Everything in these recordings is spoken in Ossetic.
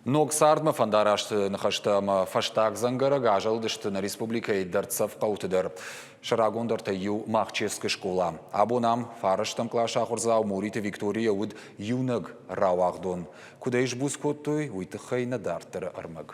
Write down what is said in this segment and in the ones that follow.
Ног цардмӕ фӕндарасты ныхӕстӕ ӕмӕ фӕстаг дзӕнгӕрӕг азӕлдысты нӕ республикӕйы дӕрддзӕф хъӕуты дӕр. Сӕ рагондӕртӕй иу Махческы скъола. Абон ам фарӕстӕм къласы ахуырдзау Муриты Виктория уыд иунӕг рауагъдон. Куыд ӕй сбуц кодтой, уый тыххӕй нӕ дарддӕры ӕрмӕг.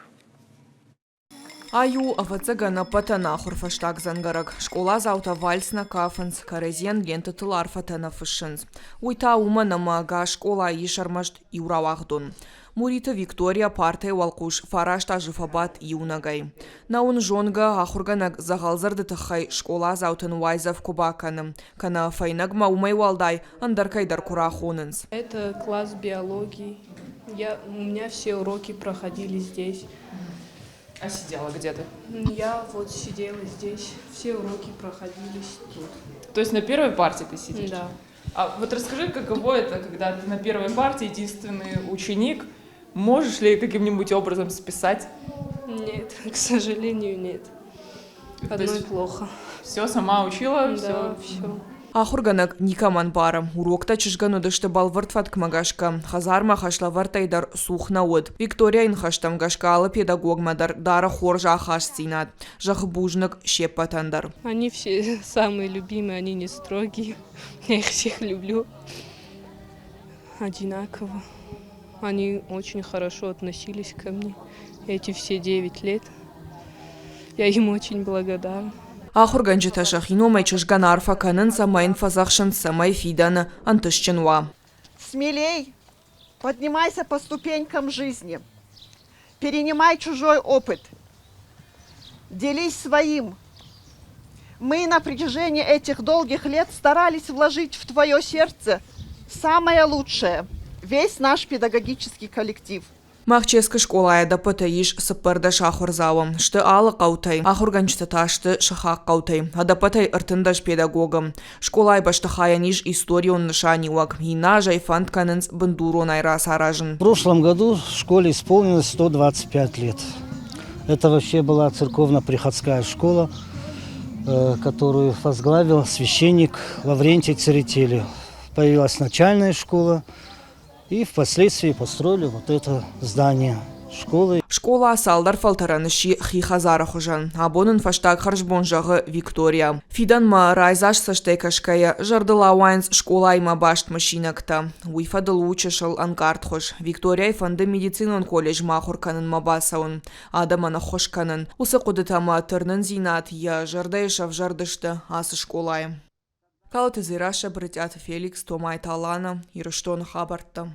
Ай у, ӕвӕццӕгӕн, ӕппӕтӕн ахуыр фӕстаг дзӕнгӕрӕг. Скъоладзаутӕ вальс нӕ кафынц, кӕрӕдзийӕн лентӕтыл арфӕтӕ нӕ фыссынц. Уый та уымӕн, ӕмӕ ӕгас скъолайы ис ӕрмӕст иу рауагъдон. Муриты Виктория партӕйы уӕлхъус фараст азы фӕбадт иунӕгӕй. Нӕ уын зонгӕ ахуыргӕнӕг дзӕгъӕлдзырды тыххӕй скъоладзаутӕн уайдзӕф куы бакӕны, кӕнӕ фӕйнӕгмӕ уымӕй уӕлдай ӕндӕр кӕйдӕр куы рахонынц. Это класс биологии. У меня все уроки проходили здесь. А сидела где ты? Я вот сидела здесь, все уроки проходились тут. То есть на первой парте ты сидишь? Да. А вот расскажи, каково это, когда ты на первой парте единственный ученик, можешь ли каким-нибудь образом списать? Нет, к сожалению, нет. Одной плохо. Все сама учила, все? Да, все. Ахуыргӕнӕг никӕмӕн бары. Уроктӕ чызгӕн уыдысты бӕлвырд фӕткмӕ гӕсгӕ, хӕдзармӕ хӕслӕвӕрдтӕй дӕр цух нӕ уыд. Викторияйы ныхӕстӕм гӕсгӕ алы педагогмӕ дӕр дары хорз ахастдзинад, зӕгъы бузныг се ппӕтӕн дӕр. Они все самые любимые, они не строгие. Я их всех люблю одинаково. Они очень хорошо относились ко мне эти все 9 лет. Я им очень благодарна. Ахуыргӕнджытӕ сӕхи номӕй чызгӕн арфӕ кӕнынц ӕмӕ йын фӕдзӕхсынц, цӕмӕй фидӕны ӕнтыстджын уа. Смелей, поднимайся по ступенькам жизни, перенимай чужой опыт, делись своим. Мы на протяжении этих долгих лет старались вложить в твое сердце самое лучшее, весь наш педагогический коллектив. Махческы скъолайы ӕдӕппӕтӕй ис 14 ахуырдзауы. Сты алы хъӕутӕй, ахуыргӕнджытӕ та сты сыхаг хъӕутӕй. Ӕдӕппӕтӕй 13 педагогы. Скъолайы бӕстыхайӕн ис историон нысаниуӕг. Иннӕ аз ӕй фӕнд кӕнынц бындуронӕй рацаразын. В прошлом году школе исполнилось 125 лет. Это вообще была церковно-приходская школа, которую возглавил священник Лаврентий Церетели. Появилась начальная школа, и впоследствии построили вот это здание школы. Скъола цалдӕр фӕлтӕрӕн сси хи хӕдзары хуызӕн. Абон ын фӕстаг хӕрзбон зӕгъы Виктория. Фидӕнмӕ райдзаст цӕстӕй кӕсгӕйӕ, зӕрдыл ауайынц скъолаимӕ баст мысинӕгтӕ. Уый фӕдыл у чысыл ӕнкъардхуыз. Викторияйы фӕнды медицинон колледжмӕ ахуыр кӕнынмӕ бацӕуын, адӕмӕн ӕххуыс кӕнын. Уыцы хъуыдытӕ ӕмӕ тырнындзинад йӕ зӕрдӕйы сӕвзӕрдысты ацы скъолайы. Калоты Дзерассӕ, Брытъиаты Феликс, Томайты Алана, Ирыстоны хабӕрттӕ.